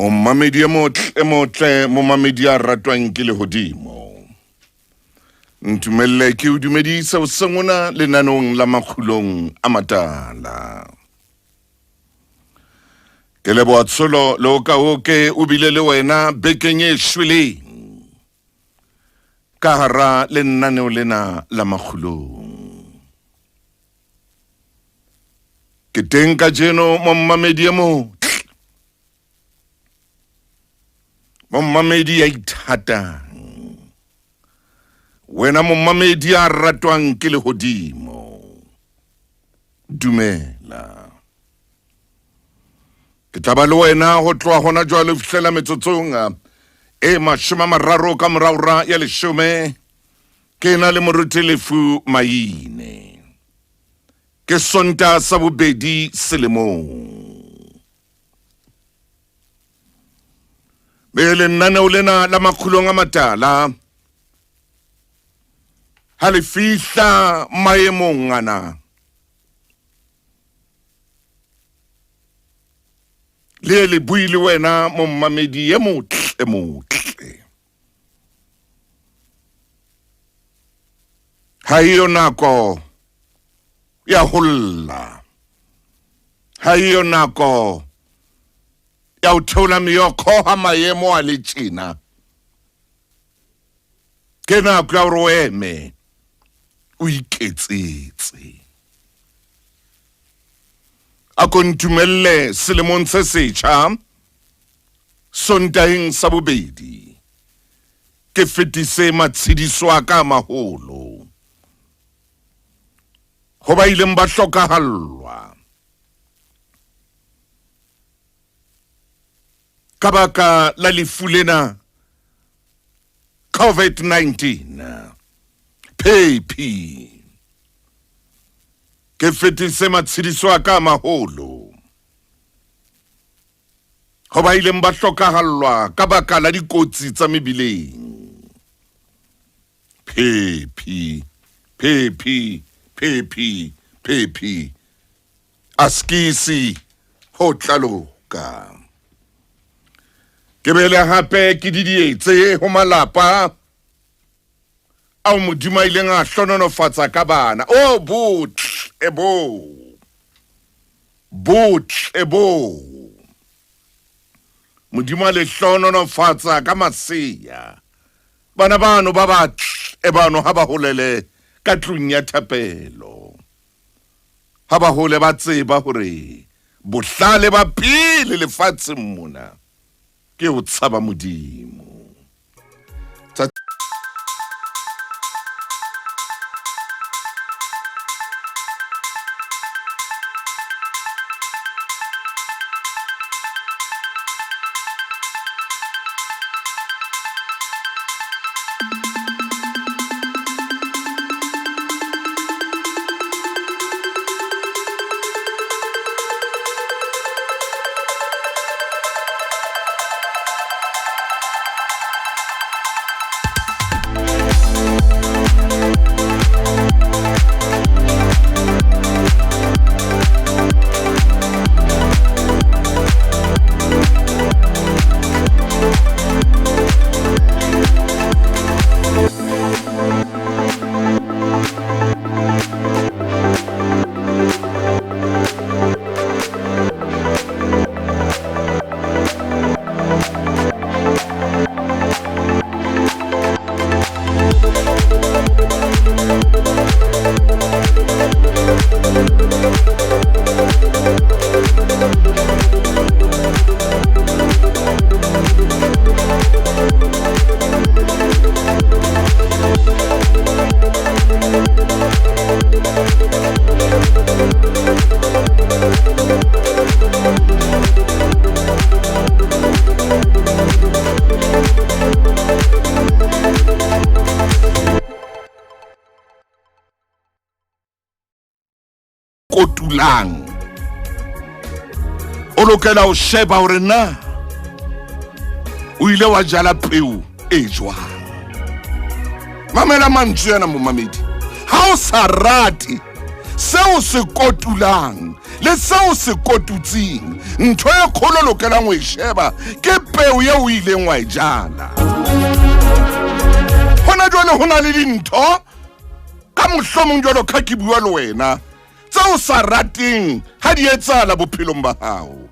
Momamedi e motle motle, momamedi a ratwang ke lehodimo. Ntumelle ke o dumedise o sengona lenanong la makgulong a matala. Ke leboha tsholo le o ka oke o bile le wena bekeng e shweleng ka hara lenaneo lena la makgulong. Ke teng kajeno mommamedi e motle, mommamedi ya ithatang, wena mommamedi ya ratwang ke lehodimo. Dumela. Ke tla ba le wena ho tloha hona jwale ho fihlela metsotsong e 30 ka mora ura ya 10. Ke na le moruti Lefu Maine. Ke Sontaha sa bobedi selemong. Me lenaneo lena la makgulong a matala ha le fihla maemong ana le le bue le wena mommamedi e motle motle. Ha eyo nako ya ho lla, ha eyo nako ya ho theola meokgo ha maemo a le tjena. Ke nako ya hore o eme o iketsetse. A ko ntumelle selemong se setjha Sontaheng sa bobedi ke fetise matshediso a ka a maholo ho ba ileng ba hlokahallwa ka baka la lefu lena COVID-19. Phephi ke fetise matshediso a ka a maholo ho ba ileng ba hlokahallwa ka baka la dikotsi tsa mebileng. Phephi, phephi, phephi, phephi. Askisi ho tla loka. Ke bele hape ke didietse ho malapa ao Modimo a ileng a hlononofatsa ka bana. O botle bo. Botle bo. Modimo a le hlononofatsa ka masea. Bana bano ba batle bano ha ba holele ka tlung ya thapelo. Ha ba hole ba tseba hore bohlale ba pele lefatsheng mona ke ho tshaba Modimo. Kotulang o lokela ho sheba hore na o ile wa jala peo e jwang. Mamela mantswe ana momamedi, ha o sa rate seo se kotulang. le seo se kotutseng. Ntho e kgolo lokelang ho e sheba ke peo eo o ileng wa e jala. Hona jwale ho na le dintho ka mohlomong jwalo ka ke bua le wena tse o sa rateng ha di etsahala bophelong ba hao.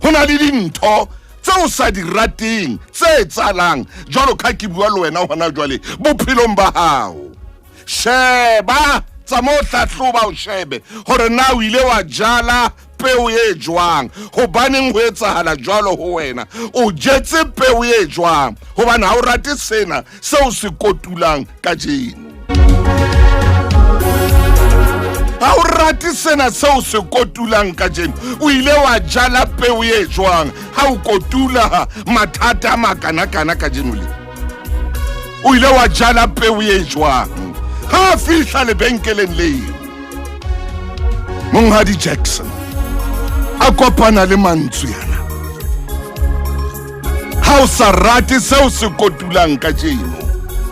Ho na le dintho tse o sa di rateng tse etsahalang jwalo ka ke bua le wena hona jwale bophelong ba hao. Sheba, tsa mo hlahloba o shebe hore na o ile wa jala peo e jwang. Hobaneng ho etsahala jwalo ho wena? O jetse peo e jwang? Hobane ha o rate sena seo se kotulang kajeno. Ha o rate sena seo se kotulang kajeno. O ile wa jala peo e jwang? Ha o kotula mathata a makanakana kajeno le. O ile wa jala peo e jwang? Ha a fihla lebenkeleng leo, Monghadi Jackson a kopana le mantswe ana. Ha o sa rate seo se kotulang kajeno,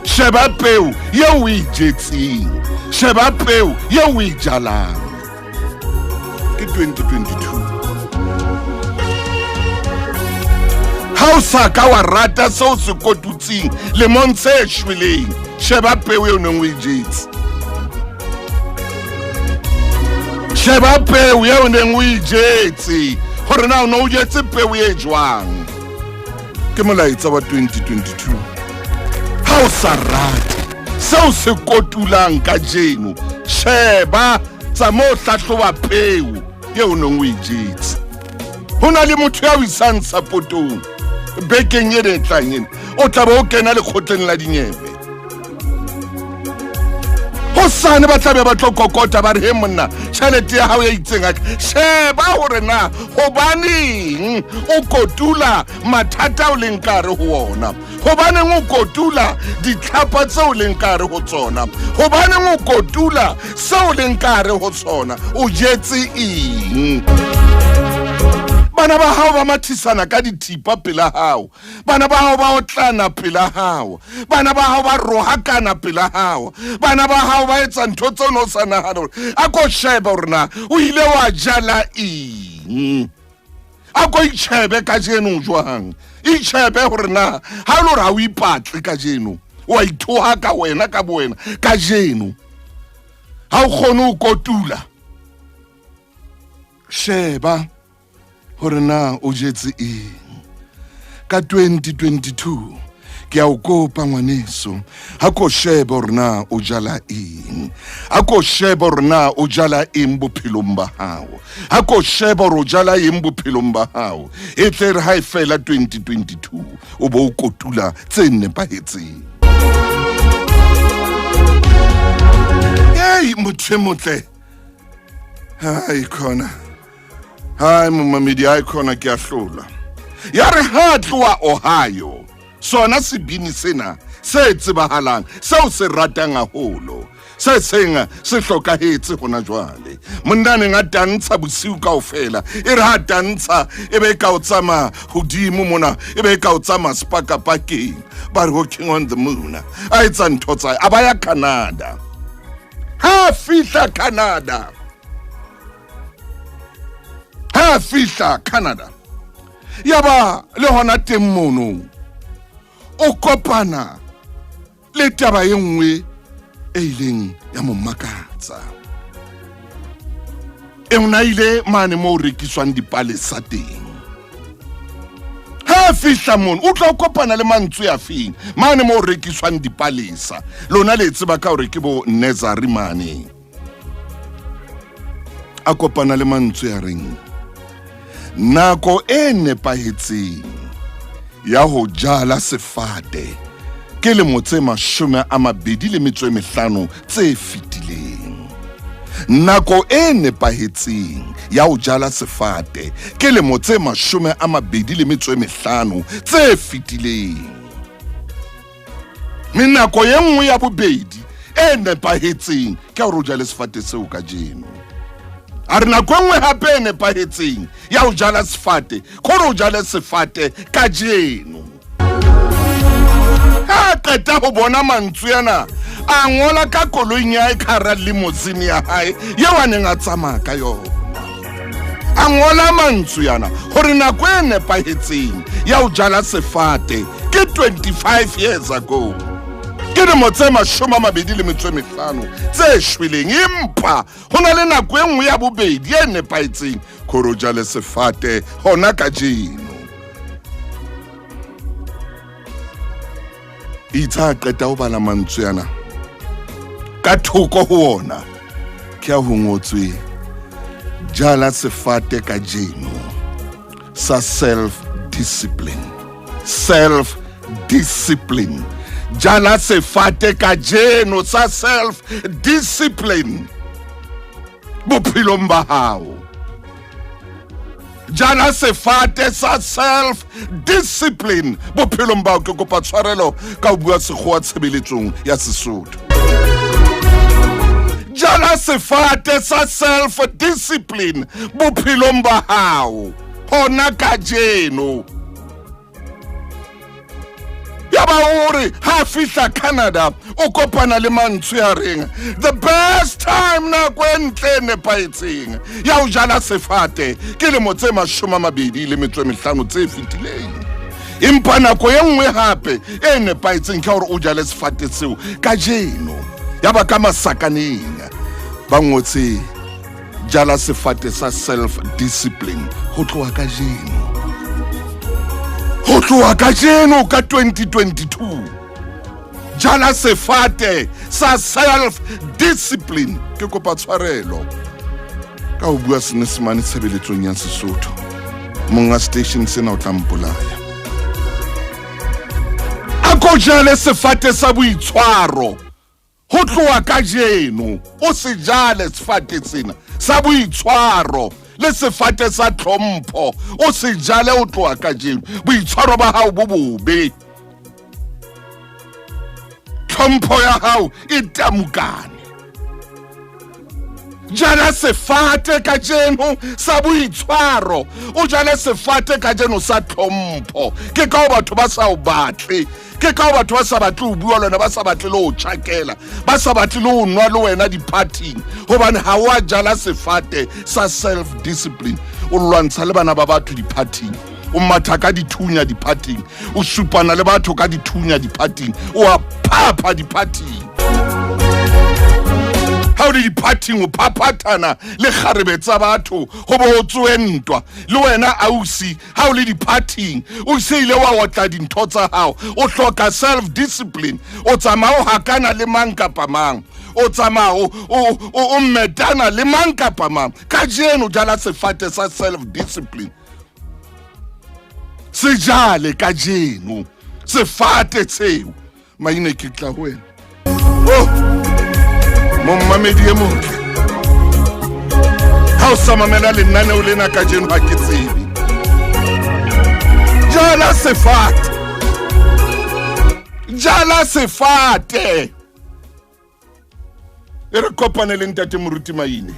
sheba peo eo o e jetseng, sheba peo eo o e jalang. Ke 2022. Ha o sa ka wa rata seo se kotutseng lemong se shweleng, sheba peo eo neng o e jetse. Sheba peo eo neng o e jetse, hore na o ne o jetse peo e jwang. Ke molaetsa wa 2022. Ha o sa rate seo se kotulang kajeno, sheba tsa mo hlahloba peo eo neng o e jetse. Ho na le motho ya o isang sapotong bekeng ena e tlang ena, o tla be o kena lekgotleng la dinyewe. Hosane ba tla be ba tlo kokota ba re, he monna, tjhelete ya hao ya itseng a sheba hore na hobaneng o kotula mathata o leng ka hare ho ona, hobaneng o kotula ditlhapa tseo leng ka hare ho tsona, hobaneng o kotula seo leng ka hare ho tsona, o jetse eng. Bana ba hao ba mathisana ka dithipa pela hao, bana ba hao ba otlana pela hao, bana ba hao ba rohakana pela hao, bana ba hao ba etsa ntho tseo no sa nahana hore a ko shebe hore na o ile wa jala eng. A ko itjhebe kajeno jwang, itjhebe hore na ha e le hore ha o ipatle kajeno, wa ithoha ka wena ka bowena kajeno, ha o kgone ho kotula. Sheba hore na o jetse eng ka 2022. Ke a o kopa ngwaneso, ha ko shebe hore na o jala eng, ha ko shebe hore na o jala eng bophelong ba hao, ha ko shebe hore o jala eng bophelong ba hao, e tle re ha e fela 2022 o bo o kotula tse nepahetseng. Ei, motho e motle, hai khona, hai momamedi, hai khona, ke a hlola. Ya re ha tloha Ohio, sona sebini sena se tsebahalang seo se ratang haholo, se seng se hlokahetse hona jwale. Monna neng a tantsha bosiu kaofela, e re ha tantsha e be ka o tsamaya hodimo mona, e be ka o tsamaya sepakapakeng, ba re walking on the moon, a etsa ntho tsa a ba ya Canada. Ha fihla Canada, ha fihla Canada, yaba le hona teng mono o kopana le taba e nngwe e ileng ya mo makatsa. E ona ile mane moo rekiswang dipalesa teng. Ha fihla mono o tla kopana le mantswe a feng mane moo rekiswang dipalesa. Lona le tseba ka hore ke bo Nezari mane. A kopana le mantswe a reng nako e nepahetseng ya ho jala sefate ke lemo tse 25 tse fetileng. Nako e nepahetseng ya ho jala sefate ke lemo tse 25 tse fetileng. Mme nako e nngwe ya bobedi e nepahetseng ke hore o jale sefate seo kajeno. A re nako e nngwe hape e nepahetseng ya ho jala sefate ke hore o jale sefate kajeno. Ha qeta ho bona mantswe ana, a ngola ka koloing ya hae ka hara limousine ya hae eo a neng a tsamaya ka yona. A ngola mantswe ana hore nako e nepahetseng ya ho jala sefate ke 25 years ago. Ke dilemo tse 25 tse shweleng, empa ho na le nako e nngwe ya bobedi e nepahetseng hore o jale sefate hona kajeno. Itse a qeta ho bala mantswe ana, ka thoko ho ona ke a ho ngotswe jala sefate kajeno sa self discipline. Self discipline. Jala sefate kajeno sa self discipline bophelong ba hao. Jala sefate sa self discipline bophelong ba hao. Ke kopa tshwarelo ka ho bua sekgowa tshebeletsong ya Sesotho. Jala sefate sa self discipline bophelong ba hao hona kajeno. Ya ba o re ha fihla Canada o kopana le mantswe a reng the best time, nako e ntle e nepahetseng ya ho jala sefate ke lemo tse 25 tse fetileng, empa nako e nngwe hape e nepahetseng ke hore o jale sefate seo kajeno. Ya ba ka masakaneng ba ngotse jala sefate sa self discipline ho tloha kajeno, ho tloha kajeno ka 2022. Jala sefate sa self discipline. Ke kopa tshwarelo ka ho bua Senyesemane tshebeletsong ya Sesotho, monga station sena o tla mpolaya. A ko jale sefate sa boitshwaro ho tloha kajeno, o se jale sefate sena sa boitshwaro le sefate sa tlhompho, o se jale ho tloha kajeno. Boitshwaro ba hao bo bobe, tlhompho ya hao e tamukane. Jala sefate kajeno sa boitshwaro, o jale sefate kajeno sa tlhompho. Ke ka ho batho ba sa o batle, ke ka ho batho ba sa batle ho bua le wena, ba sa batle le ho tjhakela, ba sa batle le ho nwa le wena di-partying, hobane ha wa jala sefate sa self discipline. O lwantsha le bana ba batho di-partying, o matha ka dithunya di-partying, o supana le batho ka dithunya di-partying, o a phapha di-partying. Ha o le di-partying o phaphathana le kgarebe tsa batho, ho bo o tsoe ntwa le wena ausi. Ha o le di-partying o se ile wa otla dintho tsa hao, o hloka self discipline. O tsamaya o hakana le mang kapa mang, o tsamaya o metana le mang kapa mang. Kajeno jala sefate sa self discipline, se jale kajeno sefate tseo. Maine, ke tla ho wena. Oh, mommamedi e motle, ha o sa mamela lenaneo lena kajeno ha ke tsebe. Jala sefate, jala sefate. E re kopane le ntate Moruti Maine,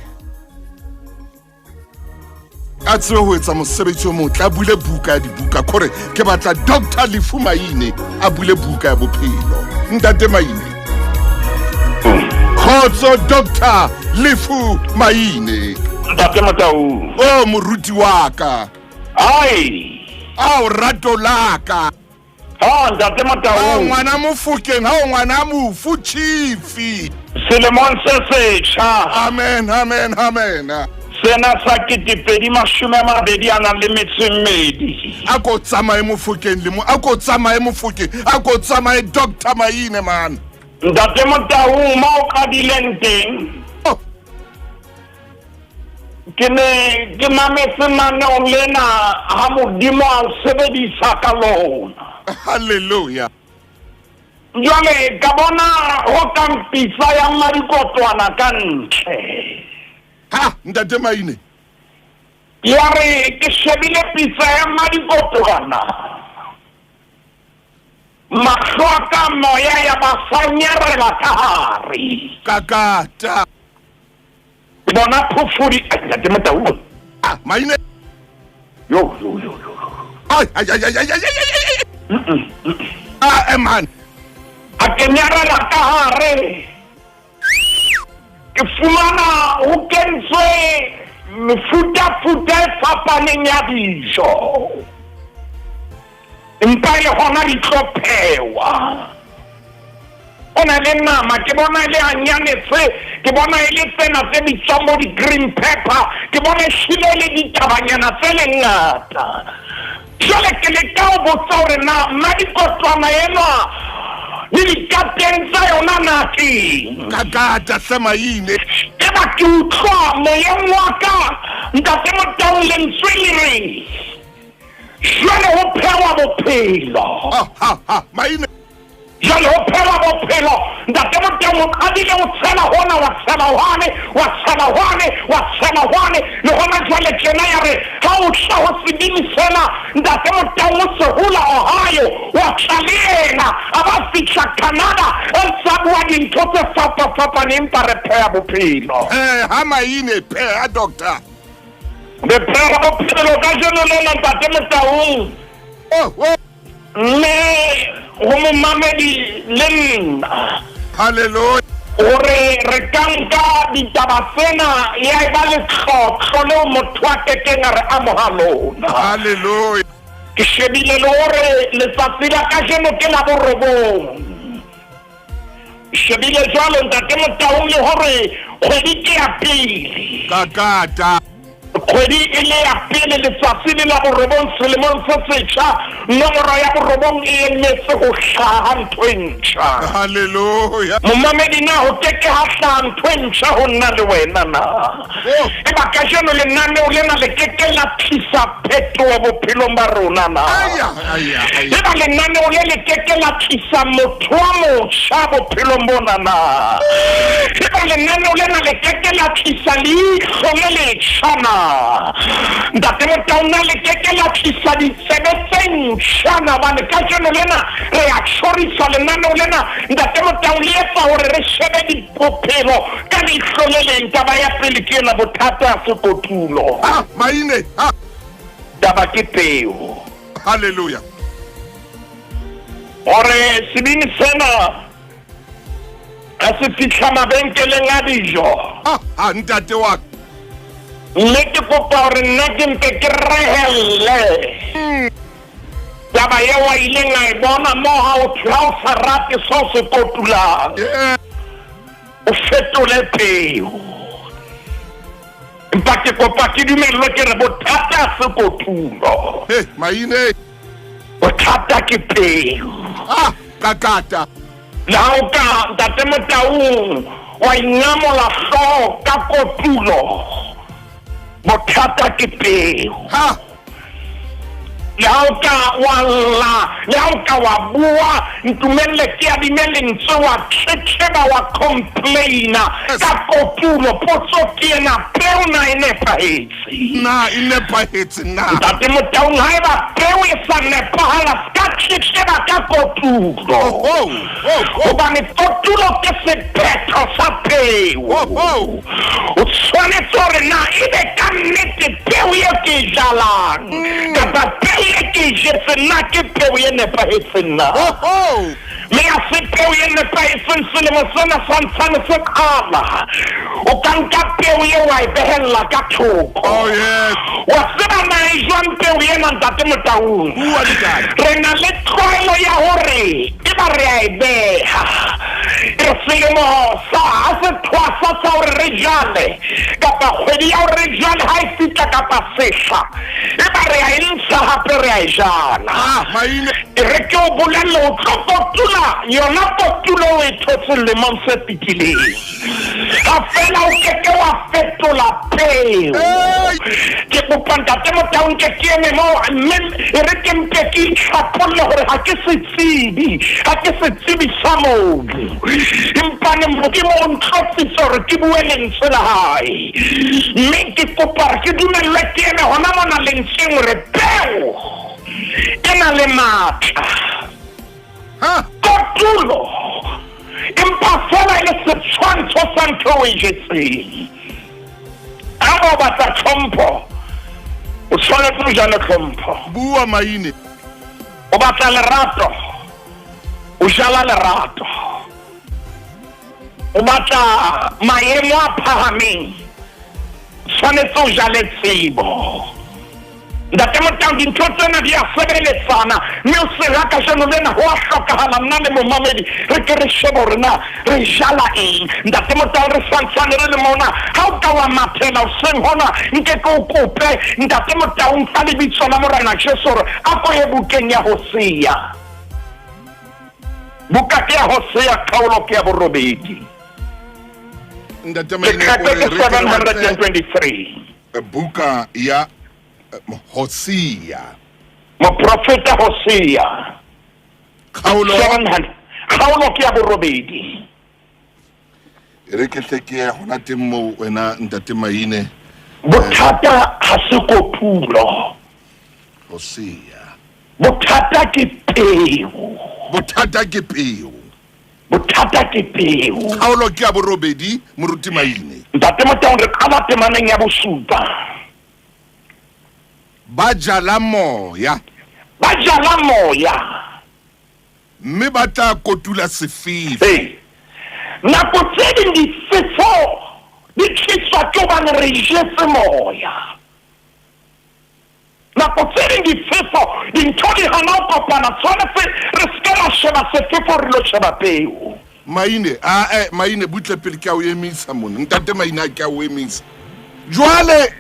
a tsebe ho etsa mosebetsi o motle, a bule buka ya dibuka. Kore ke batla Dr Lefu Maine a bule buka ya bophelo. Ntate Maine, kgotso. Dr Lefu Maine. Ntate Motau. O moruti wa ka. Ai. Ao rato la ka. Ha ntate Motau. Ngwana Mofokeng, ha o ngwana mofu chifi. Selemong se setjha. Amen, amen, amen. Sena sa 2022. A ko tsamaye Mofokeng le mo, a ko tsamaye Mofokeng, a ko tsamaye Dr Maine man. Ntate Motau, mo o qadileng teng. Oh. Ke ne ke mametse maneo lena ha Modimo a o sebedisa ka lona. Hallelujah. Jwale ka bona ho kang pitsa ya mmadikotwana ka ntle. Ha ntate Maine. Ya re ke shebile pitsa ya mmadikotwana, mahlo a ka moya ya ba sa nyarela ka hare. Kakata. Ke bona phofodi, ntate Motau. Ah, Maine. Yo yo yo yo. Ai ai ai ai ai ai ai. Ah, man. A ke nyarela ka hare. Ke fumana ho kentswe Mefutafuta e fapaneng ya dijo, empa e le hona di tlo phehwa. O na le nama, ke bona e le anyanese, ke bona e le tsena tse bitswang bo di-green pepper, ke bona e hlile e le ditabanyana tse le ngata. Jwale ke leka ho botsa hore na mmadikotwana enwa le dikateng tsa yona na keng? Kakata hle maine. Eba ke utlwa moyeng wa ka Ntate Motaung lentswe le re jwale ho phehwa bophelo. Ha ha ha maine. Jwale ho phela bophelo, Ntate Motaung o qadile o tshela hona, wa tshela hwane, wa tshela hwane, wa tshela hwane, le hona jwale tjena ya re ha o tla ho sebini sena, Ntate Motaung o se hula Ohio, wa tla le yena, a ba fihla Canada, a ntse a bua dintho tse fapafapaneng, empa re pheha bophelo. Pheha maine, pheha doctor. Re pheha bophelo kajeno lena, Ntate Motaung. Oh, oh. Mme ho momamedi le nna. Hallelujah. Hore re ka nka ditaba tsena ya eba letlotlo leo motho a kekeng a re amoha lona. Hallelujah. Ke shebile le hore letsatsi la kajeno ke la borobong. Shebile jwalo Ntate Motaung le hore kgwedi ke ya pele. Kakata. Kgwedi e le ya pele letsatsi le la borobong selemong se setjha, nomoro ya borobong e emetse ho hlaha ntho e ntjha. Hallelujah. Momamedi na ho ke ke ha hlaha ntho e ntjha ho nna le wena na? Oh. Eba kajeno lenaneo lena le ke ke la tlisa phetoho bophelong ba rona na? Aya, aya, aya. Eba lenaneo le le ke ke la tlisa motho wa motjha bophelong bona na? Eba lenaneo lena le ke ke la tlisa leihlo le letjha na? Ntate Motaung, na le ke ke la tlisa ditsebe tse ntjha na? Hobane kajeno lena re a tjhoriswa. Lenaneo lena, Ntate Motaung, le etsa hore re shebe bophelo ka leihlo le leng. Taba ya pele ke ena, bothata ha se kotulo. Ha, maine, ha. Taba ke peo. Hallelujah. Hore sebini sena ha se fihla mabenkeleng a dijo. Ha, ha, ntate wa ka. Mme ke kopa hore nna ke mpe ke rehelle taba eo a ileng a e bona moo ha o thwe ha o sa rate seo se kotulang, o fetole peo. Empa ke kopa ke dumellwe ke re bothata ha se kotulo. He, maine. Bothata ke peo. Ah, kakata. Le ha o ka, Ntate Motaung, wa ingamola hlooho ka kotulo, bothata ke peo. Ha. Le ha o ka wa lla, le ha o ka wa bua, ntumelle ke adime lentswe, wa tletleba, wa complaina ka kotulo, potso ke ena, peo na e nepahetse? Na e nepahetse na? Ntate Motaung, haeba peo e sa nepahala, se ka tletleba ka kotulo. Oh, oh, oh, oh. Hobane kotulo ke sephetho sa peo. Oh, oh. O tshwanetse hore na ebe ka nnete peo eo ke e jalang kapa peo e ke e jetseng na ke peo e nepahetseng na? Oh, oh. Mme ha se peo e nepahetseng selemo sena sa ntshane se qala, o ka nka peo eo wa e behella ka thoko. Oh, yes. Wa tseba na e jwang peo ena, Ntate Motaung? Bua, ntate. Re na le tlwaelo ya hore eba re a e beha, re selemo sa ha se thwasa sa hore re jale kapa kgwedi ya hore re jale ha e fihla kapa sehla, eba re a e ntsha hape re a e jala. Ah, maine. E re ke o bolelle, o tlo kotula yona kotulo o e thotseng lemong se fetileng. Ha feela o ke ke wa fetola peo. Hey! Ke kopa Ntate Motaung ke ke eme moo, mme e re ke mpe ke itlhapolle hore ha ke se tsebe, ha ke se tsebe sa mobu. Empa ne Modimo o ntlotsitse hore ke bue lentswe la hae. Mme ke kopa hore ke dumellwe ke eme hona mona lentsweng hore peo e na le matla. Ha? Kotulo empa feela e le setshwantsho sa ntho o e jetseng. Ha o batla tlhompho, o tshwanetse o jale tlhompho. Bua maine. O batla lerato, o jala lerato. O batla maemo a phahameng, tshwanetse o jale tsebo. Ntate Motau, dintho tsena di a sebeletsana, mme o sera kajeno lena ho a hlokahala nna le momamedi re ke re shebe hore na re jala eng. Ntate Motau, re santsane re le mona, ha o ka wa mathela hoseng hona, nke ke o kope Ntate Motau ka lebitso la Morena Jesu hore a ko ye bukeng ya Hosea. Buka ke ya Hosea, kgaolo ke ya borobedi. Ntate Maine, Leqepe o ke re re ke re batle 723. Buka ya Hosea. Moprofeta Hosea. Kgaolo. 700. Kgaolo ke ya borobedi. E re ke hle ke ye hona teng moo wena Ntate Maine. Bothata ha se kotulo. Hosea. Bothata ke peo. Bothata ke peo. Bothata ke peo. Kgaolo ke ya borobedi, Moruti Maine. Ntate Motau, re qala temaneng ya bosupa. Ba jala moya. Ba jala moya. Mme ba tla kotula sefefo. Ee. Nako tse ding difefo di tliswa ke hobane re jetse moya. Nako tse ding difefo, dintho di hana ho kopana, tshwanetse re se ke ra sheba sefefo, re lo sheba peo. Maine, a Maine, butle pele ke a o emisa mona. Ntate Maine, a ke a o emisa. Jwale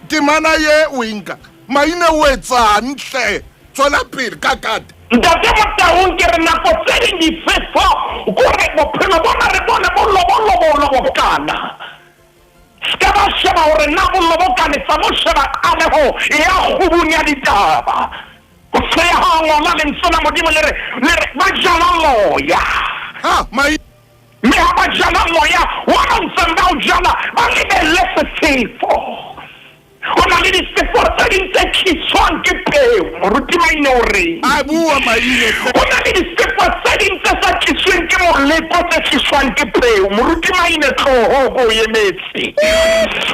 temana ye o e nka, Maine o etsang hle? Tswela pele ka kata. Ntate Motaung, ke re nako tse ding difefo kore bophelo bona re bone bo lobolobokana. Se ka ba sheba hore na bo lobokanetsa, bo sheba qaleho ya kgubung ya ditaba. Ho seya ha ngola lentswe la Modimo le re, le re ba jala moya. Ha, mai- Mme ha ba jala moya, wa ba ntseng ba o jala, ba lebelle sefefo. Ho na le difefo tse ding tse tliswang ke peo. Moruti Maine o reng? A bua Maine. Ho na le difefo tse ding tse sa tlisweng ke moleko, tse tliswang ke peo. Moruti Maine, tloho ko o emetse.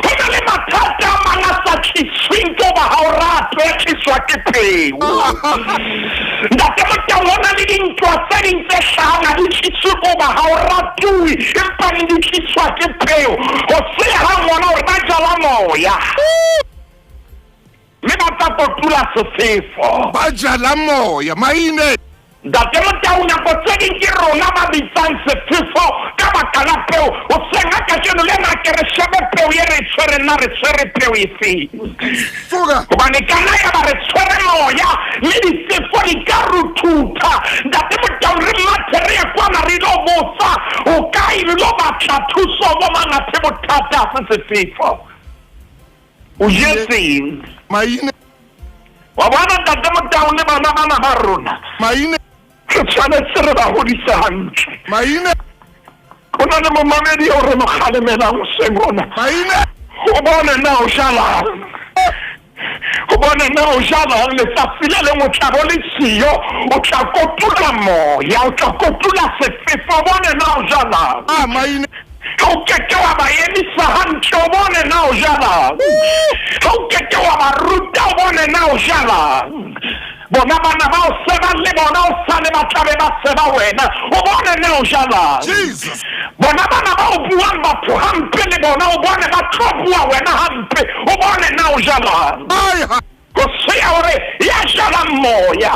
Ho na le mathata a mang a sa tlisweng ke hoba ha o ratwe, a tliswa ke peo. Ntate Motau, ho na le dintwa tse ding tse hlahang ha di tliswe ke hoba ha o ratuwe, empa ne di tliswa ke peo. Ho seya ha ngwana hore ba jala moya. Mme ba tla kotula sefefo. Ba jala moya, Maine. Ntate Motau, nako tse ding ke rona ba bitsang sefefo ka baka la peo. Hoseng ha kajeno lena ke re shebe peo e re tshwereng, na re tshwere peo efeng? Suka. Hobane ka nna ya ba re tshwere moya, mme difefo di ka ruthutha. Ntate Motau, re mathe re ye kwana re ilo botsa ho kae, re ilo batla thuso bo mang athe bothata se sefefo. O jetseng? Maine. Wa bona Ntate Motau le bana bana ba rona. Maine. Re tshwanetse re ba hodise hantle. Maine. Ho na le momamedi eo re mo kgalemelang hoseng hona. Maine. O bone na o jalang. O bone na o jalang, letsatsi le leng o tla bo le siyo, o tla kotula moya, o tla kotula sefefo, o bone na o jalang. Ah, Maine. Ha o keke wa ba emisa hantle, o bone na o jalang. Ha o keke wa ba ruta, o bone na o jalang. Bona bana ba o sebang le bona o sale ba tlabe ba seba wena, o bone na o jalang. Jesus. Bona bana ba o buang batho hampe le bona, o bone ba tlo bua wena hampe, o bone na o jalang. Ai, ha. Ho seya hore ya jalang moya.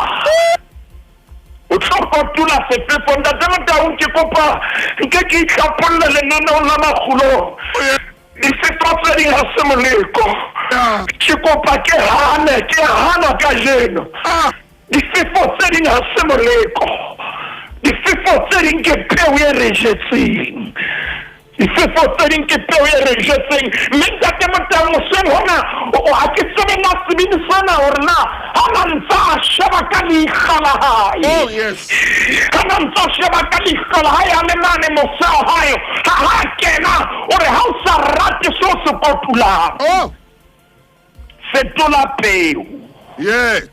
O tlo kotula sefefo. Ntate Motau, ke kopa nke ke itlhapolle lenaneong la makgulong. Difefo tse ding ha se moleko. Ke kopa ke hane, ke hana kajeno. Difefo tse ding ha se moleko. Difefo tse ding ke peo e re jetseng. Difefo tse ding ke peo e re jetseng. Mme Ntate Motau, hoseng hona, ha ke tsebe na sebini sena hore na ha na ntsa a sheba ka leihlo la hae. Oh, yes. Ha na ntsa a sheba ka leihlo la hae, a le mane mose wa hae, ha ha kena, o re ha o sa rate seo se kotulang. Oh. Fetola peo. Yes.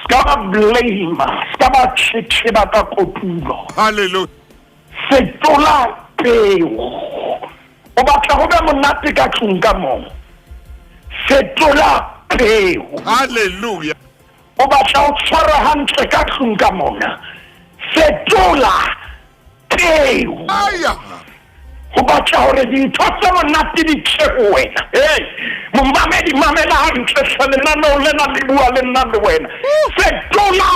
Se ka ba blame, se ka ba tletleba ka kotulo. Hallelujah. Fetola peo. O batla ho be monate ka tlung ka moo. Fetola peo. Hallelujah. O batla ho tshwarwa hantle ka tlung ka mona. Fetola peo. Aya. Ho batla hore dintho tse monate di tle ho wena. Hey, momamedi, mamela hantle hle, lenaneo lena le bua le nna le wena. Fetola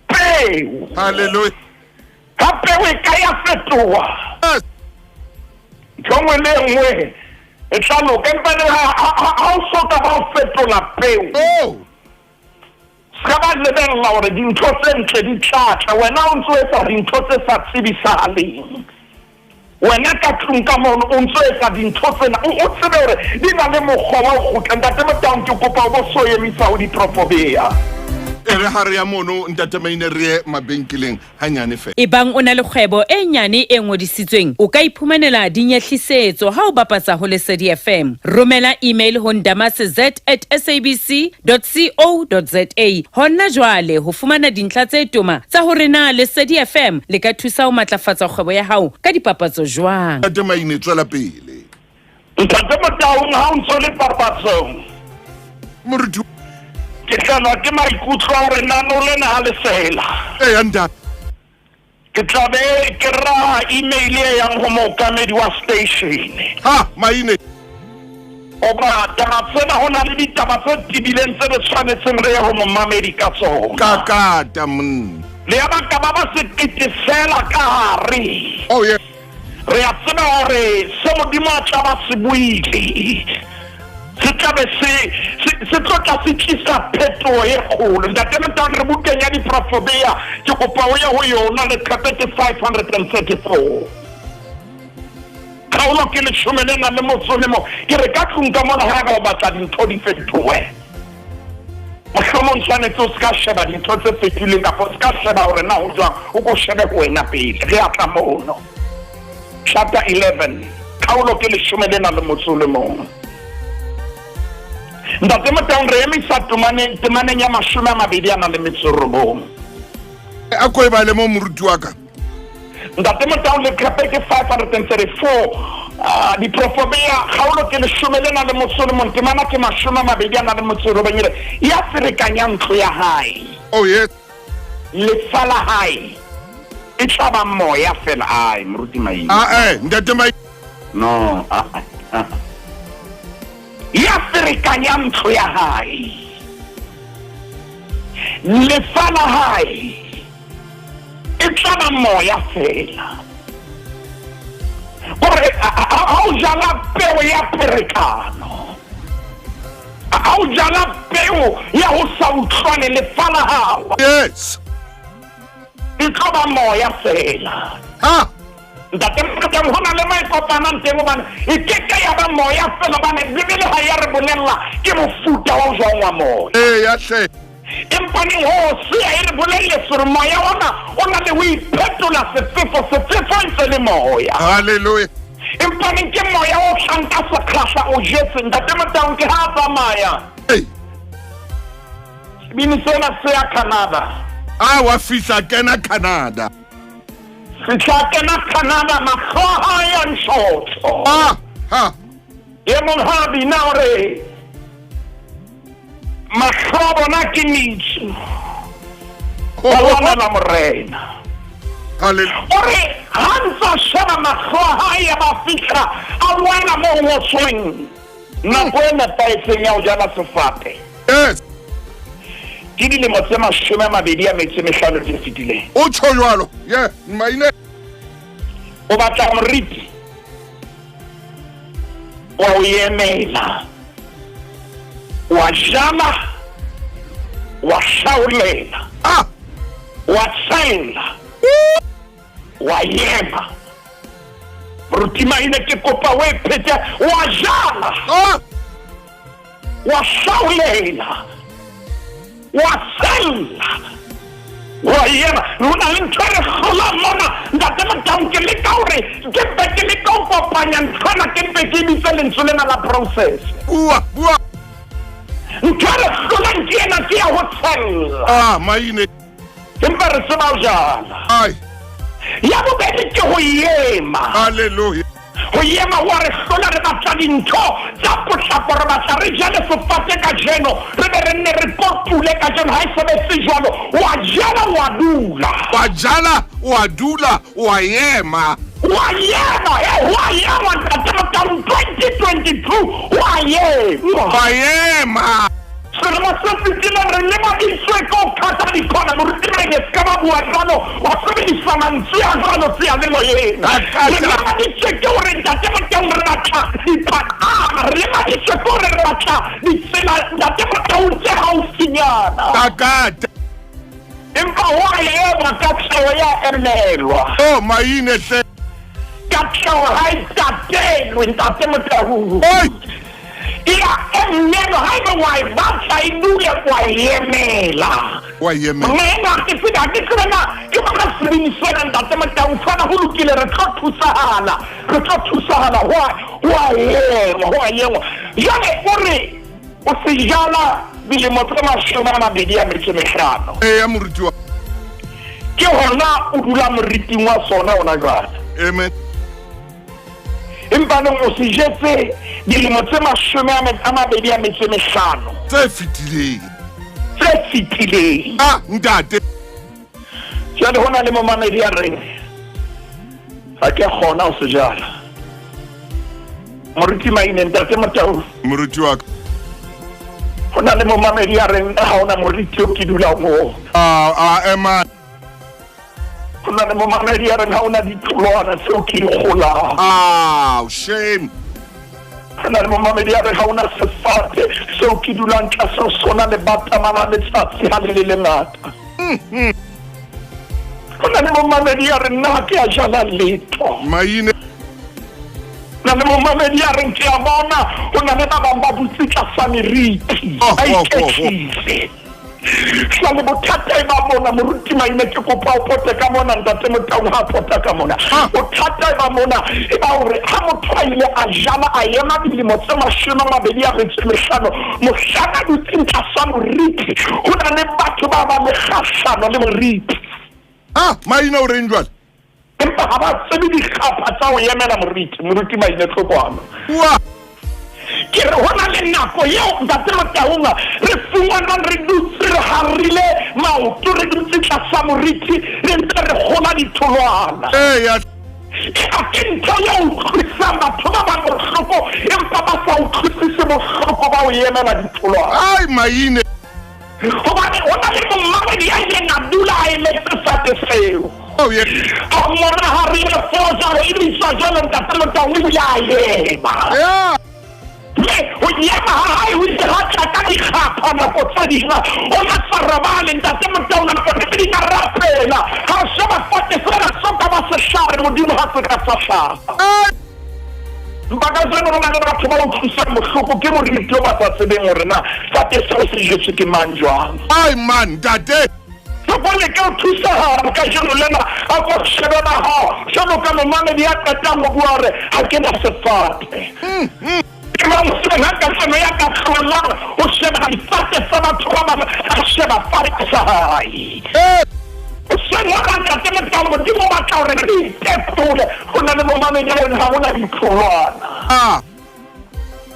peo. Hallelujah. Ha peo e ka ya fetoha, ntho e nngwe le e nngwe e tla loka. Empa le ha o so ka ba o fetola peo, Oh. Se ka ba lebella hore dintho tse ntle di tla tla. Wena o ntso etsa dintho tse sa tsebisahaleng. Wena ka tlung ka mono o ntso etsa dintho tsena, o o tsebe hore di na le mokgwa wa ho kgutla. Ntate Motaung, ke kopa o bo so emisa ho diprofobea. E re ha re ya mono, Ntate Maine, re ye mabenkeleng hanyane feela. Ebang o na le kgwebo e nyane e ngodisitsweng, o ka iphumanela dinyehlisetso ha o bapatsa ho Lesedi FM. Romela email ho ndamase at sabc dot co dot za hona jwale ho fumana dintlha tse toma tsa hore na Lesedi FM le ka thusa ho matlafatsa kgwebo ya hao ka dipapatso jwang. Ntate Maine, tswela pele. Ntate Motaung, ha o ntso le papatsong. Moruti. Ke tlelwa ke maikutlo a hore nano lena ha le fela. Eya, ntate. Ke tla be ke raha email e yang ho mookamedi wa station. Ha, Maine. Hoba taba tsena ho na le ditaba tse tebileng tse re tshwanetseng re ye ho momamedi ka tsona. Kakata, monna. Le ya ba ka ba ba sekete fela ka hare. Oh, yeah. Re a tseba hore se Modimo a tla ba se buile se tla be se se tlo tla se tlisa phetoho e kgolo. Ntate Motaung, re bukeng ya Diprofobea, ke kopa o ye ho yona, leqepe ke 534. Kgaolo ke leshome le nang le motso le mo. Ke re ka tlung ka mona haeba o batla dintho di fetohe, mohlomong tshwanetse o se ka sheba dintho tse fetohileng kapa o se ka sheba hore na ho jwang, o ko shebe ho wena pele. Re a tla mono. Chapter 11, kgaolo ke leshome le nang le motso le mong. Ntate Motaung, re emisa temaneng, temaneng ya mashome a mabedi a nang le metso e robong. A ko e bale mo, moruti wa ka. Ntate Motaung, leqepe ke 534. Diprofobea, kgaolo ke leshome le nang le motso le mong, temana ke mashome a mabedi a nang le motso e robong, e re, ya ferekanyang ntlo ya hae. Oh, yes. Lefa la hae e tla ba moya fela. Ai, moruti Maine. Ah, eh, Ntate Maine. No, ah, ah, ah. Ya ferekanyang ntlo ya hae. Lefa la hae e tla ba moya fela. Gore ha o jala peo ya pherekano, ha o jala peo ya ho sa utlwane, lefa la hao Yes. e tlo ba moya fela. Ha. Ntate Motaung, ho na le mo e kopanang teng, hobane e ke ke ya ba moya fela, hobane Bibele ha ya re bolella ke mofuta o jwang wa moya. Eya hle. Empa neng ho Hosea e re bolelletse hore moya ona o na le ho iphetola sefefo, sefefo e ntse le moya. Hallelujah. Empa neng ke moya o tlang ka sekgahla o jetse. Ntate Motaung, ke ha a tsamaya. Hey. Sebini sena se ya Canada. A wa fihla kena Canada. Fihla kena Canada, mahlo a hae a ntshotso. Ah, ha. E mong ha bina hore mahlo a bona ke metsu. Ba lwanela morena. Hallelujah. O re ha ntsa sheba mahlo a hae a ba fihla a wela mo ngotsweng nako e nepahetseng ya ho jala sefate. Yes. Ke dilemo tse 25 tse fetileng. O tjho jwalo. Yeah, Maine. O batla moriti wa o emela, wa jala, wa hlaolela, Ah. wa tshella, wa ema. Moruti Maine, ke kopa o e phete, wa jala, Ah. wa hlaolela, wa tshella, wa ema. Ho na le ntho e re hlolang mona, Ntate Motaung, ke leka hore ke mpe ke leka ho kopanya nthwana, ke mpe ke bitse lentswe lena la process. Bua, bua. Ntho e re hlolang ke ena, ke ya ho tshella. Ah, Maine. Empa re tseba ho jala. Ai. Ya bobedi ke ho ema. Hallelujah. Ho ema ho a re hlola, re batla dintho tsa potlako, re batla re jale sefate kajeno, re be re nne re kotule kajeno. Ha e sebetse jwalo. Wa jala, wa dula. Wa jala, wa dula, wa ema. Wa Ho a ema, e ho a ema ntate Motaung 2022 ho a ema. Ho a ema. Selemo se fetileng re lemaditswe ke ho qhata dikhona. Moruti Maine se ka ba bua jwalo, wa sebedisa mantswe a jwalo seyalemoyeng. Re lemaditswe ke hore ntate Motaung re batla dipaqama, re lemaditswe ke hore re batla ditsela ntate Motaung tse haufinyana. Takata. Empa ho a ema, katleho ya emelwa. Oh, Maine hle. Katleho ha e tatelwe, ntate Motaung. Oi! E a emelwa, haeba wa e batla e dule, wa e emela. Wa e emela. Mme ha ke tsebe, ha ke tsebe na ke bona sebini sena ntate Motaung, tshwana ho lokile, re tlo thusahala, re tlo thusahala, ho a, ho a engwa, ho a engwa. Jwale o re o se jala dilemo tse 25. Eya, moruti wa. Ke hona o dula moriting wa sona hona jwale. Amen. Empa neng o se jetse dilemo tse 25. Tse fetileng. Tse fetileng. Ah, ntate. Jwale ho na le momamedi ya reng ha ke kgona ho se jala. Moruti Maine, ntate Motau. Moruti wa ka. Ho na le momamedi ya reng ha hona moriti o ke dulang ho. Ah, ema. Ho na le momamedi ya reng ha hona ditholwana tseo ke di kgolang. Ah, shame. Ho na le momamedi ya reng ha hona sefate seo ke dulang tlasa ho sona le batama la letsatsi ha le le lengata. Ho na le momamedi ya reng nna ha ke a jala letho. Maine. Na le momamedi ya reng ke a bona ho na le ba bang ba dutse tlasa meriti, Oh, ba oh, oh, oh. iketlile. Jwale bothata e ba mona, moruti Maine, ke kopa o pote ka mona, ntate Motaung ha pota ka mona. Bothata e ba mona e ba hore ha motho a ile a jala a ema dilemo tse 25, mohlang a dutseng tlasa moriti, ho na le batho ba ba le kgahlano le moriti. Ah, Maine o reng jwale? Empa ha ba tsebe dikgapha tsa ho emela moriti, moruti Maine Tlokwana. Wa. Ke re ho na le nako eo ntate Motaung re fumanang re dutse re harile maoto, re dutse tlasa moriti, re ntse re kgola ditholwana. Eya. Ha ke ntho e utlwisang batho ba bang bohloko, empa ba sa utlwisise bohloko ba ho emela ditholwana. Ai, Maine. Hobane ho na le momamedi ya ileng a dula a emetse sefate seo. Oh, yeah. A mmona ha re ile fosa, re ibiswa jwalo ntate Motaung, o ile a ema. Yeah. Mme ho ema ha hae ho ile ha tla ka dikgapha nako tse ding. O na sa robale ntate Motaung, nako tse ding a rapela. Ha re sheba fate sena so ka ba sehlare, Modimo ha se ka sa hlaha. Empa kajeno ho na le batho ba utlwisang bohloko ke moriti o ba sa tsebeng hore na fate seo se jetswe ke mang jwang. Ai man, ntate. Jwale ke o thusa hare kajeno lena, a ko shebe ba hao jwalo ka momamedi ya qetang ho bua hore ha ke na sefate. Ke mang hoseng ha kajeno ya ka hlolang ho sheba difate tsa batho ba bang, a sheba fate sa hae. Hoseng hona ntate Motaung, Modimo o batla hore re itekole. Ho na le momamedi ya reng ha hona ditholwana.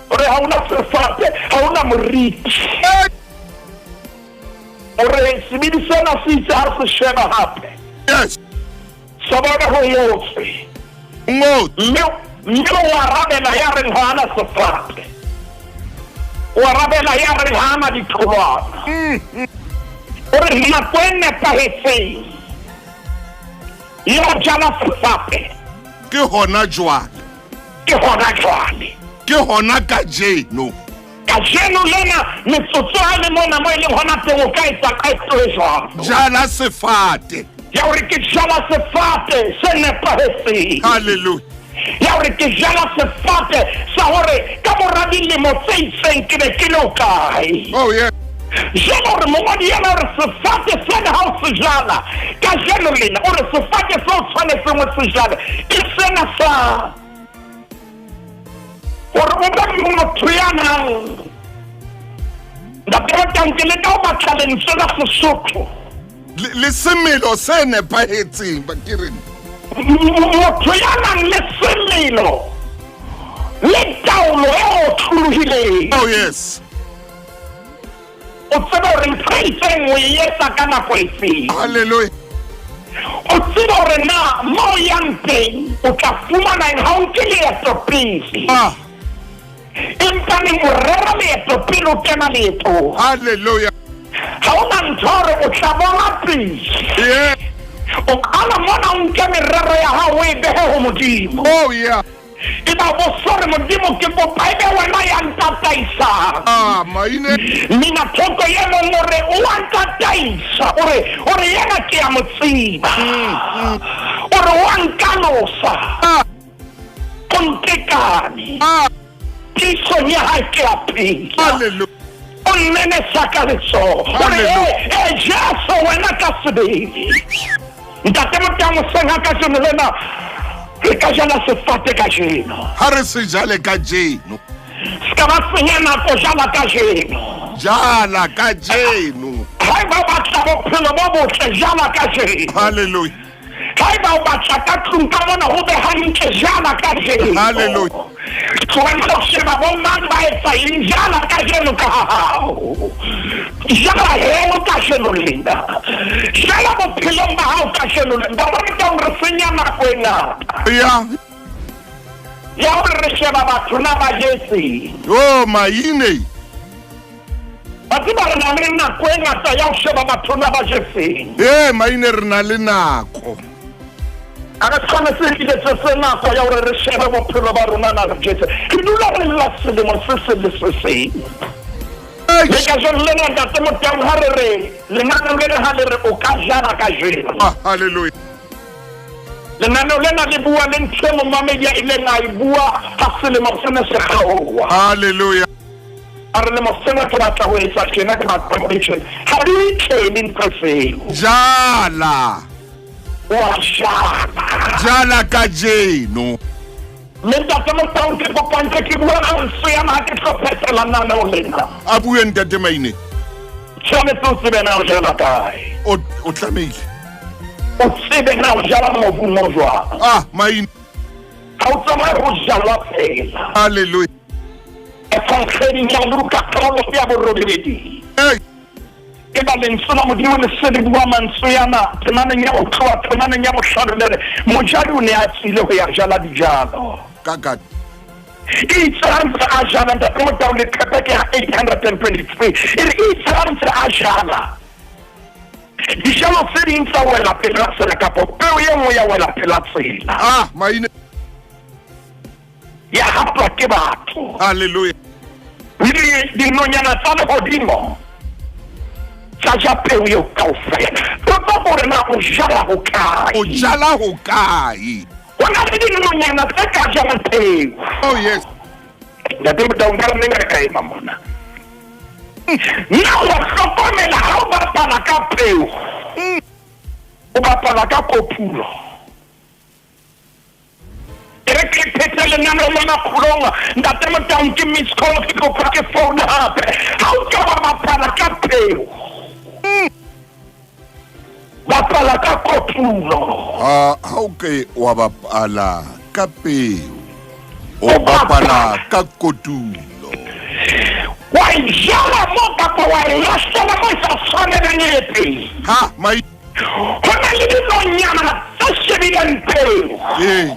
Hore ha hona sefate, ha hona moriti. Hore sebidi sena se itse ha se sheba hape. Yes. Sa bona ho ngotswe. Ngotswe. Mme o arabela ya reng ha ana sefate. O arabela ya reng ha ana ditholwana. Hore nako e nepahetseng ya ho jala sefate Ke hona jwale. Ke hona jwale. Ke hona kajeno. Kajeno lena metsotso ha le mona mo e leng hona teng o ka etsa qeto e jwalo. Jala sefate. Ya hore ke jala sefate se nepahetseng. Hallelujah. Ya hore ke jala sefate sa hore ka mora dilemo tse itseng ke be ke le ho kae. Oh yeah. Jwale hore mongodi yena hore sefate sena ha o se jala kajeno lena, o re sefate seo o tshwanetseng o se jale ke sena sa hore o be motho ya nang. Ntate Motaung, ke leka ho batla lentswe la Sesotho. Le semelo se nepahetseng, ba ke reng? Motho ya nang le semelo le taolo e otlolohileng. Oh yes. O tsebe hore ntho e itseng o e etsa ka nako e feng. Hallelujah. O tsebe hore na mo o yang teng o tla fumana eng ha o nke leeto pele. Ah. Empa neng o rera leeto pele o kena leetong. Hallelujah. Ha o na ntho hore o tla bona pele. Yeah. O qala mona o nke merero ya hao o e behe ho Modimo. Oh yeah. E ba bo sore Modimo ke kopa e be wena ya ntataisang. Ah, maine. Mina thoko ye mong o re o a ntataisa o re o re yena ke a mo tseba. O re o a nkalosa. Ah. O ntekane. Ah. Tisong ya hae ke a phela. Hallelujah. O nnenesa ka letsoho. O re Hallelujah. e e Jesu wena ka sebele. Ntate Motang hoseng ha kajeno lena re ka jala sefate kajeno. Ha re se jale kajeno. Se ka ba senya nako jala kajeno. Jala kajeno. Haeba o batla bophelo bo botle jala kajeno. Hallelujah. Haeba o batla ka tlung ka mona ho be hantle jala kajeno. Hallelujah. Tlohella ho sheba bo mang ba etsa eng jala kajeno ka ha hao. Jala heno kajeno lena. Jala bophelong ba hao kajeno lena. Ba re tong re senya nako e ngata. Yeah. Ya hore re sheba batho na ba jetseng. Oh, maine. Ba tseba re na le nako e ngata ya ho sheba batho na ba jetseng. Eh, maine re na le nako. A re tshwanetse re iletse se nako ya hore re shebe bophelo ba rona na re jetse. Re dula re lla selemo se seng le se seng. Le kajeno lena ntate Motang ha re re lenaneo lena ha le re o ka jala kajeno. Ah, hallelujah. Lenaneo lena le bua le ntho e momamedi a ileng a e bua ha selemo sena se kgaoha. Hallelujah. A re lemo sena ke batla ho etsa tjena ke batla ho etsa tjena. Ha di itlele ntho tseo. Jala. Wa jala. Jala kajeno. Mme ntate Motang ke kopa ntse ke bua lentswe yana ha ke tlo phethela lenaneo lena. A bue ntate Maine. Tshwanetse o tsebe na o jala kae. O o tlamehile. O tsebe na o jala mobung o jwang. Ah, Maine. Ha o tsamaye ho jalwa fela. Hallelujah. Evangeleng ya Luka kgaolo ya borobedi. Hey. E ba lentswe la Modimo le se le bua mantswe yana temaneng ya ho tloha temaneng ya bohlano le re mojadi o ne a tswile ho ya jala dijalo. Ka ka. Itse ha ntse a jala ntate Motau leqephe ke 823. E re itse ha ntse a jala. Dijalo tse ding tsa wela pela tsela kapa peo e nngwe ya wela pela tsela. Ah, maine. Ya hapwa ke batho. Hallelujah. Le dinonyana tsa lehodimo tsa ja peo eo kaofela. Potsa hore na o jala ho kae. O jala ho kae? Ho na le dinonyana tse ka jalang peo. Oh yes. Ntate Motau nka neng re ka ema mona. Na wa hlokomela ha o bapala ka peo. O bapala ka kopulo. E re ke phethe lenaneo la makgolong. Ntate Motau ke miss call ke kopa ke phone hape. Ha o ka wa bapala ka peo. Bapala ka kotulo. Ah, ha o ke wa bapala ka peo. O bapala ka kotulo. Wa e jala mo kapa wa e lahlela mo e sa tshwanelang e teng. Ha, mai. Ho na le dinonyana tse shebileng peo. Eh.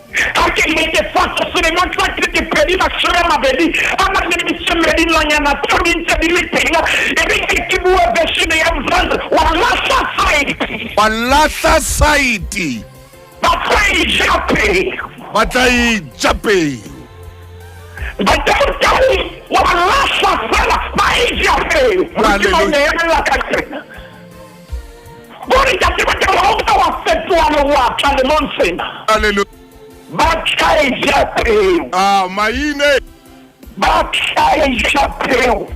Ha ke netefatsa selemong sa 2022 a na le metso e mmedi dinonyana tseo di ntse di le teng. E re ke ke bue version ya Mzansi, wa lahla saete. Wa lahla saete. Ba tla e ja peo. Ba tla e ja peo. Ntate Motau wa lahla fela ba e ja peo. Modimo o ne emela ka tsena. Bore ntate Motau ha o ka wa fetoha lewatla lemong sena. Hallelujah. Ba tla e ja peo. Ah, maine. Ba tla e ja peo.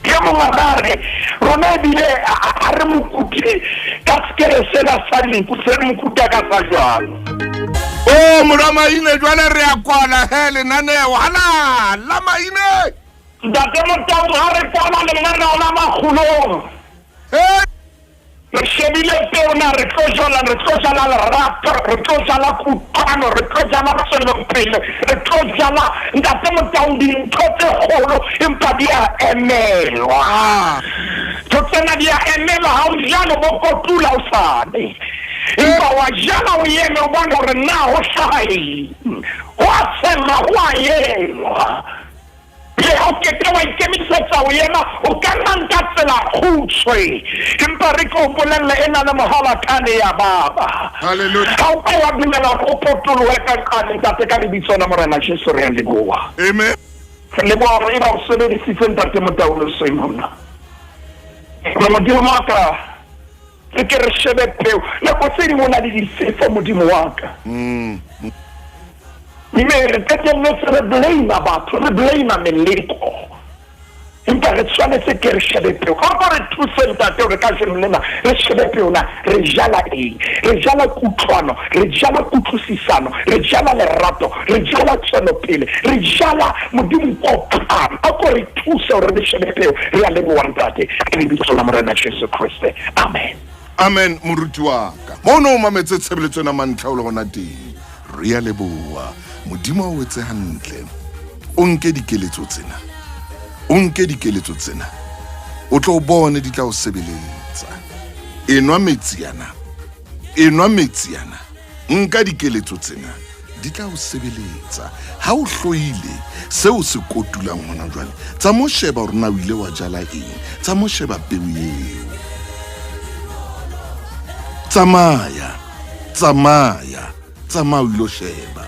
Ke mongwe ba re rona ebile a re mokute ka sekere sena sa linku se re mokuta ka sa jwalo. Oh, mora maine jwale re a kwala he lenaneo hala la maine. Ntate Motau ha re kwala lenaneo la makgolong. Hey. Re shebile peo na re tlo jala, re tlo jala lerato, re tlo jala kutlwano, re tlo jala tswelopele, re tlo jala ntate Motau dintho tse kgolo empa di a emelwa. Ntho tsena di a emelwa ha o jalo bo kotula o sane. Empa wa jala o eme o bone hore na ho hlaha eng. Ho a tshellwa, ho a elwa. Le ha o keke wa ikemisetsa ho ema, o ka nna nka tsela kgutshwe. Empa re ke o bolelle e na le mohalakane ya baba. Hallelujah. Ha o ka wa dumela hore o potolohe ka nqane, Ntate, ka lebitso la Morena Jesu re a leboha. Amen. Re leboha hore eba o sebedisitse Ntate Motaung Simon. Re Modimo wa ka, re ke re shebe peo. Nako tse ding o na le difefo, Modimo wa ka. Mme re qetelletse re blame batho, re blame meleko. Empa re tshwanetse ke re shebe peo. Ako re thuse Ntate hore kajeno lena re shebe peo na re jala eng. Re jala kutlwano, re jala kutlwisisano, re jala lerato, re jala tswelopele, re jala Modimo kopano. Ako re thuse hore re shebe peo. Re a leboha Ntate ka lebitso la Morena Jesu Kreste. Amen. Amen moruti wa ka. Mono o mametse tshebeletso ena mantlha o le hona teng. Re a leboha. Modimo a o etse hantle. O nke dikeletso tsena. O nke dikeletso tsena. O tlo bone di tla o sebeletsa. Enwa metsi ana. Enwa metsi ana. Nka dikeletso tsena. Di tla o sebeletsa. Ha o hloile seo se kotulang hona jwale, tsa mo sheba hore na o ile wa jala eng. Tsa mo sheba peo eo. Tsamaya, tsamaya, tsamaya o ilo sheba.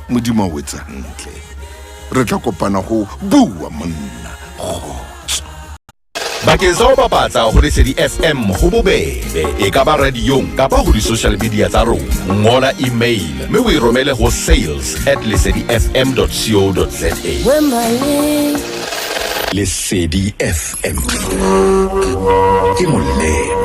Modimo a o etse hantle. Re tla kopana ho bua monna. Kgotso. Bakeng sa ho bapatsa ho Lesedi FM ho bobebe, e ka ba radiong kapa ho di-social media tsa rona. Ngola email mme o e romele ho sales at lesedifm.co.za. Lesedi FM ke molelwa.